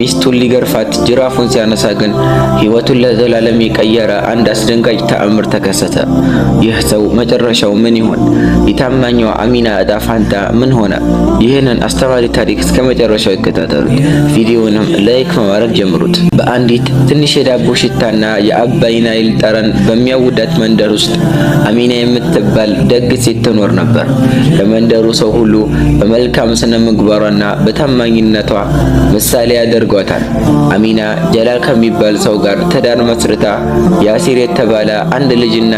ሚስቱን ሊገርፋት ጅራፉን ሲያነሳ ግን ሕይወቱን ለዘላለም የቀየረ አንድ አስደንጋጭ ተአምር ተከሰተ። ይህ ሰው መጨረሻው ምን ይሆን? የታማኟ አሚና ዕጣ ፋንታ ምን ሆነ? ይህንን አስተማሪ ታሪክ እስከ መጨረሻው ይከታተሉት። ቪዲዮውንም like በማድረግ ጀምሩት። በአንዲት ትንሽ የዳቦ ሽታና የአባይ ናይል ጠረን በሚያውዳት መንደር ውስጥ አሚና የምትባል ደግ ሴት ትኖር ነበር። ለመንደሩ ሰው ሁሉ በመልካም ስነ ምግባሯና በታማኝነቷ ምሳሌ ያደርጓታል። አሚና ጀላል ከሚባል ሰው ጋር ትዳር መስርታ ያሲር የተባለ አንድ ልጅና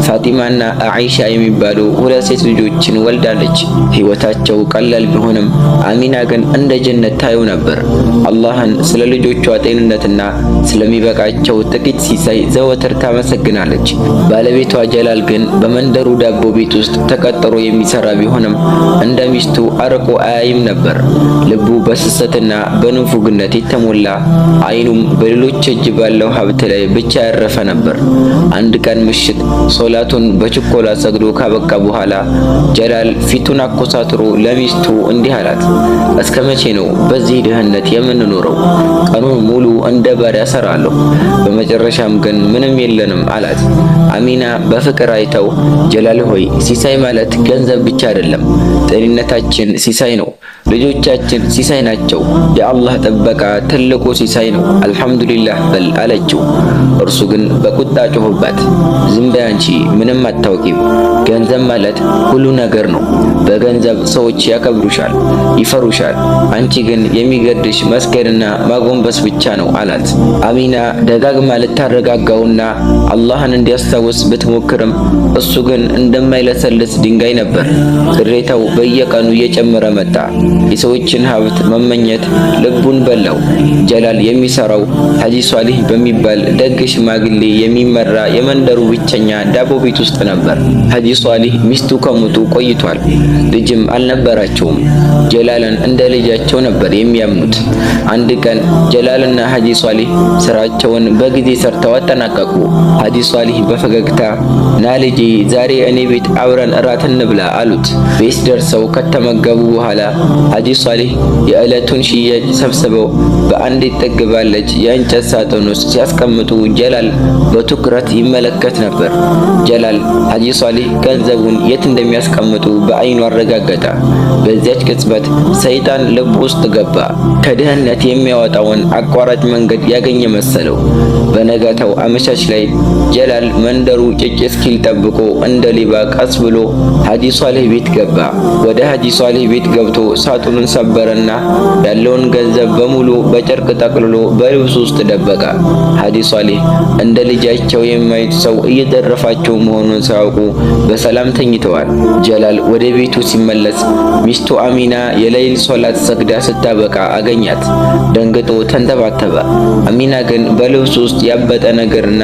ፋጢማና አኢሻ የሚባሉ ሁለት ሴት ልጆችን ወልዳለች። ሕይወታቸው ቀላል ቢሆንም አሚና ግን እንደ ጀነት ታየው ነበር። አላህን ስለ ልጆቿ ጤንነትና ስለሚበቃቸው ጥቂት ሲሳይ ዘወትር ታመሰግናለች። ባለቤቷ ጀላል ግን በመንደሩ ዳቦ ቤት ውስጥ ተቀጥሮ የሚሰራ ቢሆንም እንደ ሚስቱ አርቆ አያይም ነበር። ልቡ በስስትና በንፉግነት የተሞላ፣ አይኑም በሌሎች እጅ ባለው ሀብት ላይ ብቻ ያረፈ ነበር። አንድ ቀን ምሽት ሶላቱን በችኮላ ሰግዶ ካበቃ በኋላ ጀላል ፊቱን አኮሳትሮ ለሚስቱ እንዲህ አላት፦ "እስከ መቼ ነው በዚህ ድህነት የምንኖረው? ቀኑን ሙሉ እንደ ባሪያ እሰራለሁ፣ በመጨረሻም ግን ምንም የለንም" አላት። አሚና በፍቅር አይተው፣ "ጀላል ሆይ፣ ሲሳይ ማለት ገንዘብ ብቻ አይደለም። ጤንነታችን ሲሳይ ነው። ልጆቻችን ሲሳይ ናቸው። የአላህ ጥበቃ ትልቁ ሲሳይ ነው። አልሐምዱሊላህ በል" አለችው። እርሱ ግን በቁጣ ጮኸባት። "ዝም በይ አንቺ፣ ምንም አታውቂም። ገንዘብ ማለት ሁሉ ነገር ነው። በገንዘብ ሰዎች ያከብሩሻል፣ ይፈሩሻል። አንቺ ግን የሚገድሽ መስገድና ማጎንበስ ብቻ ነው" አላት። አሚና ደጋግማ ልታረጋጋውና አላህን እንዲያስታውስ ብትሞክርም እሱ ግን እንደማይለሰልስ ድንጋይ ነበር። ቅሬታው በየቀኑ እየጨመረ መጣ። የሰዎችን ሀብት መመኘት ልቡን በላው። ጀላል የሚሰራው ሐጂ ሷሊህ በሚባል ደግ ሽማግሌ የሚመራ የመንደሩ ብቸኛ ዳቦ ቤት ውስጥ ነበር። ሐጂ ሷሊህ ሚስቱ ከሞቱ ቆይቷል። ልጅም አልነበራቸውም። ጀላልን እንደ ልጃቸው ነበር የሚያምኑት። አንድ ቀን ጀላልና ሐጂ ሷሊህ ስራቸውን በጊዜ ሰርተው አጠናቀቁ። ሐጂ ሷሊህ በፈገግታ "ና ልጄ፣ ዛሬ እኔ ቤት አብረን እራት እንብላ" አሉት። ቤት ደርሰው ከተመገቡ በኋላ ሐጂ ሷሊህ የዕለቱን ሽያጭ ሰብስበው በአንዲት ጥግ ባለች የእንጨት ሳጥን ውስጥ ሲያስቀምጡ ጀላል በትኩረት ይመለከት ነበር። ጀላል ሐጂ ሷሊህ ገንዘቡን የት እንደሚያስቀምጡ በአይኑ አረጋገጠ። በዚያች ቅጽበት ሰይጣን ልብ ውስጥ ገባ። ከድህነት የሚያወጣውን አቋራጭ መንገድ ያገኘ መሰለው። በነጋታው አመሻሽ ላይ ጀላል መንደሩ ጭጭ እስኪል ጠብቆ እንደ ሌባ ቀስ ብሎ ሐጂ ሷሊህ ቤት ገባ። ወደ ሐጂ ሷሊህ ቤት ገብቶ ሳጥኑን ሰበረና ያለውን ገንዘብ በሙሉ በጨርቅ ጠቅልሎ በልብሱ ውስጥ ደበቀ። ሐጂ ሷሊህ እንደ ልጃቸው የማዩት ሰው እየዘረፋቸው መሆኑን ሳያውቁ በሰላም ተኝተዋል። ጀላል ወደ ቤቱ ሲመለስ ሚስቱ አሚና የሌሊት ሶላት ሰግዳ ስታበቃ አገኛት። ደንግጦ ተንተባተበ። አሚና ግን በልብሱ ውስጥ ያበጠ ነገርና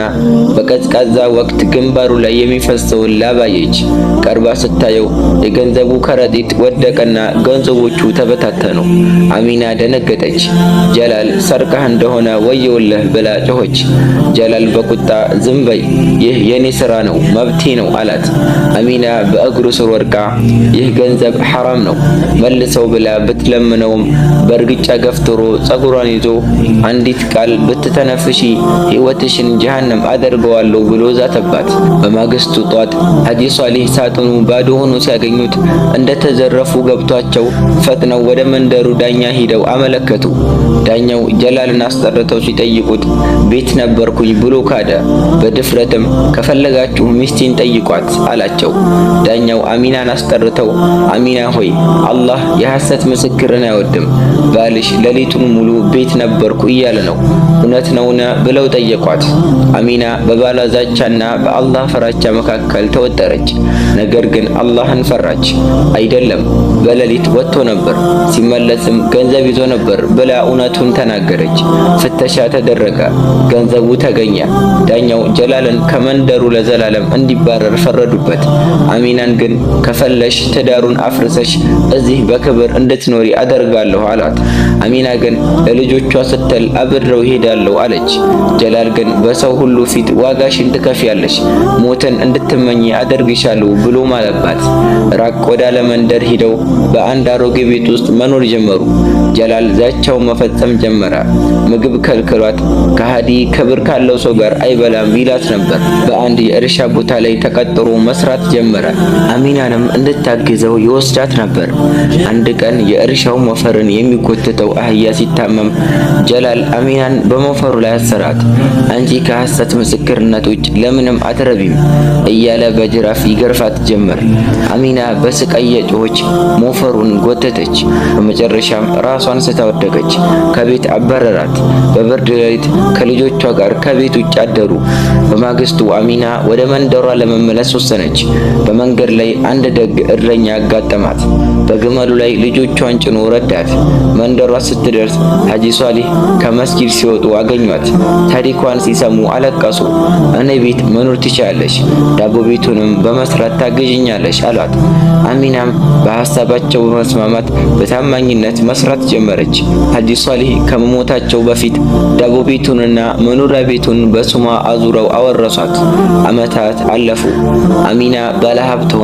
በቀዝቃዛ ወቅት ግንባሩ ላይ የሚፈሰውን ላብ አየች። ቀርባ ስታየው የገንዘቡ ከረጢት ወደቀና ገንዘቦቹ ተበታተኑ። አሚና ደነገጠች። "ጀላል፣ ሰርቀህ እንደሆነ ወየውልህ" ብላ ጮኸች። ጀላል በቁጣ "ዝም በይ፣ ይህ የኔ ስራ ነው፣ መብቴ ነው" አላት። አሚና በእግሩ ስር ወድቃ "ይህ ገንዘብ ሐራም ነው፣ መልሰው" ብላ ብትለምነውም በእርግጫ ገፍትሮ ጸጉሯን ይዞ "አንዲት ቃል ብትተነፍሺ ሕይወትሽን ጀሃነም አደርገዋለሁ" ብሎ ዛተባት። በማግስቱ ጧት ሐጂ ሷሊህ ሳጥኑ ባዶ ሆኖ ሲያገኙት እንደተዘረፉ ገብቷቸው ፈጥነው ወደ መንደሩ ዳኛ ሂደው አመለከቱ። ዳኛው ጀላልን አስጠርተው ሲጠይቁት ቤት ነበርኩኝ ብሎ ካደ። በድፍረትም "ከፈለጋችሁ ሚስቴን ጠይቋት" አላቸው። ዳኛው አሚናን አስጠርተው፣ "አሚና ሆይ፣ አላህ የሐሰት ምስክርን አይወድም። ባልሽ ሌሊቱን ሙሉ ቤት ነበርኩ እያለ ነው። እውነት ነውን?" ብለው ጠየቋት። አሚና በባሏ ዛቻና በአላህ ፍራቻ መካከል ተወጠረች። ነገር ግን አላህን ፈራች። "አይደለም፣ በሌሊት ወጥቶ ነበር፣ ሲመለስም ገንዘብ ይዞ ነበር" ብላ እውነቱን ተናገረች። ፍተሻ ተደረገ፣ ገንዘቡ ተገኘ። ዳኛው ጀላልን ከመንደሩ ለዘላለም እንዲባረር ፈረዱበት። አሚናን ግን "ከፈለሽ ትዳሩን አፍርሰሽ እዚህ በክብር እንድትኖሪ አደርጋለሁ" አሏት። አሚና ግን ለልጆቿ ስትል "አብሬው እሄዳለሁ" አለች። ጀላል ግን "በሰው ሁሉ ፊት ዋጋሽን ትከፍያለሽ፣ ሞትን እንድትመኚ አደርግሻለሁ" ብሎ ማለባት። ራቅ ወዳለ መንደር ሂደው በአንድ አሮጌ ቤት ውስጥ መኖር ጀመሩ። ጀላል ዛቻውን መፈጸም ጀመረ። ምግብ ከልክሏት ከሃዲ ክብር ካለው ሰው ጋር አይበላም ይላት ነበር። በአንድ የእርሻ ቦታ ላይ ተቀጥሮ መስራት ጀመረ። አሚናንም እንድታግዘው ይወስዳት ነበር። አንድ ቀን የእርሻው ሞፈርን የሚጎትተው አህያ ሲታመም ጀላል አሚናን በሞፈሩ ላይ አሰራት። አንቺ ከሐሰት ምስክርነት ውጭ ለምንም አትረቢም እያለ በጅራፍ ይገርፋት ጀመር። አሚና በስቃይ እየጮኸች ሞፈሩን ጎተተች። በመጨረሻም ራሷን ስታ ወደቀች። ከቤት አባረራት። በብርድ ሌሊት ከልጆቿ ጋር ከቤት ውጭ አደሩ። በማግስቱ አሚና ወደ መንደሯ ለመመለስ ወሰነች። በመንገድ ላይ አንድ ደግ እረኛ አጋጠማት። በግመሉ ላይ ልጆቿን ጭኖ ረዳት። መንደሯ ስትደርስ ሐጂ ሷሊህ ከመስጊድ ሲወጡ አገኟት። ታሪኳን ሲሰሙ አለቀሱ። እኔ ቤት መኖር ትችያለሽ፣ ዳቦ ቤቱንም በመስራት ታግዥኛለሽ አሏት። አሚናም በሐሳባቸው በመስማማት በታማኝነት መስራት ጀመረች። ሐጂ ሷሊህ ከመሞታቸው በፊት ዳቦ ቤቱንና መኖሪያ ቤቱን በስሟ አዙረው አወረሷት። ዓመታት አለፉ። አሚና ባለሀብት ሆነች።